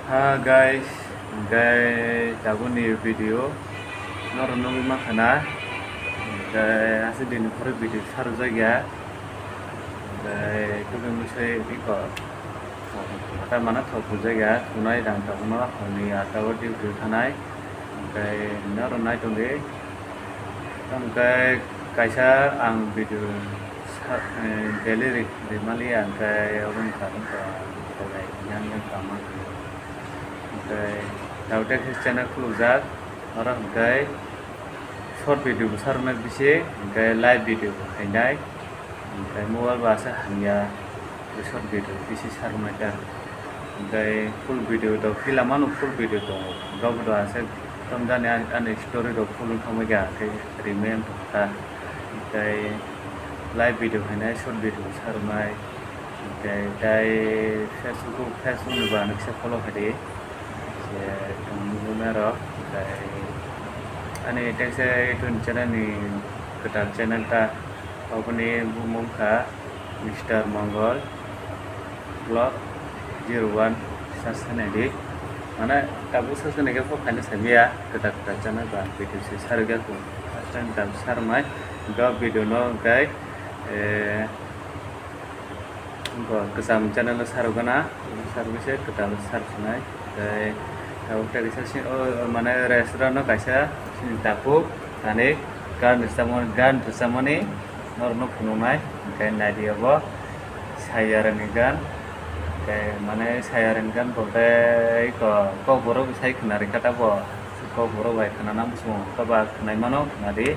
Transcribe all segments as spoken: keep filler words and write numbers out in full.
Ha guys, hwnkhe tabukni video norok nugwi mankha na, hwnkhe aswk din phuru video sarwjak ya, hwnkhe tubui mwsai iko ta mano thok phuljak ya, thunai rang tabukno horni atta o duty thanai, hwnkhe norok nai tongdi. Hwnkhe kaisa ang video sa-, eh, daily ri-, rimali ya, hwnkhe aboni karon to yang yang tama khe. Hwnkhe tawte khe channel khulukjak, oro hwnkhe short video bo sarwknai bisi, hwnkhe live video bo khainai. Hwnkhe mobile bo aswk hamya, short video bisi sarwknai ta. Hwnkhe full video to phila mano, full video tongo. Bobo to aswk tamjani ani, ani story rok full wngkha, hwnkhe remember ta. Hwnkhe live video khainai, short video sarwknai. Hwnkhe tai Facebook, Facebook ni bo ano kisa follow khaidi. Se tongmani rok. Hwnkhe ani teisa YouTube channel ni kwtal channel ta. Oboni bumung kha Mister Mongol Vlog zero one, search khainai di. Mane tabuk search khainai khe bo khaina samiya, kwtal kwtal channel ba video se sarwk ya kung. First time tabuk sarwknai, hwnkhe o video no hwnkhe, eh, Bo kwcham channel o sarwgana, sarwgwi se kwtal sarwkhnai. Tei tabuk tei kaisa si-, o, o, mane restaurant o kaisa sini takhuk thani gan rwchapmani, gan rwchapmani norokno phunuknai. Hwnkhe naidi obo Sayarani gan. Tei mane Sayarani gan bo tei ko-, kokborok sai khna rikha ta bo. Kokborok bai khnana muchungo, koba khnaimano khnadi.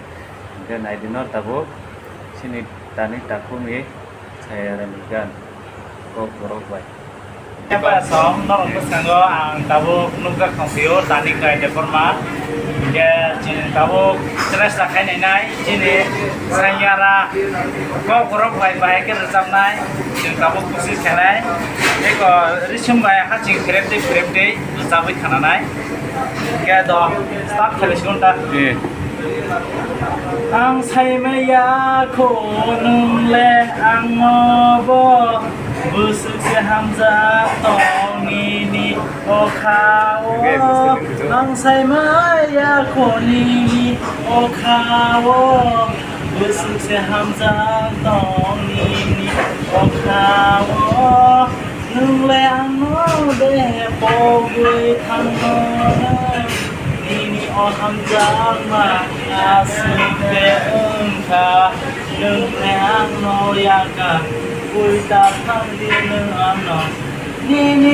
Hwnkhe naidi nor tabuk sini tani takhukni Sayarani gan kokborok bai. Eba song norok bwskango ang tabuk nukjak tongphio Tani Kai Debbarma. Hwnkhe chwng tabuk chwraisa khai nainai chini Sanyara kokborok bai bahai khe rwchapnai chwng tabuk kuchis khainai. Eko risum bai haching khreptwi khreptwi rwchabwi khananai. Hwnkhe do start khailai sigon ta. Eh. Ang saimaya kho nwng le ang no bo bwswk se hamjak tong nini o kha o. Ang saimaya kho nini o kha o bwswk se hamjak tong nini o kha o. Nwng le ang no de pogwi thangno nini o hamjakma aswk de wng kha. Nwng le ang no ya kha, bui ta thang di nwng ang no nini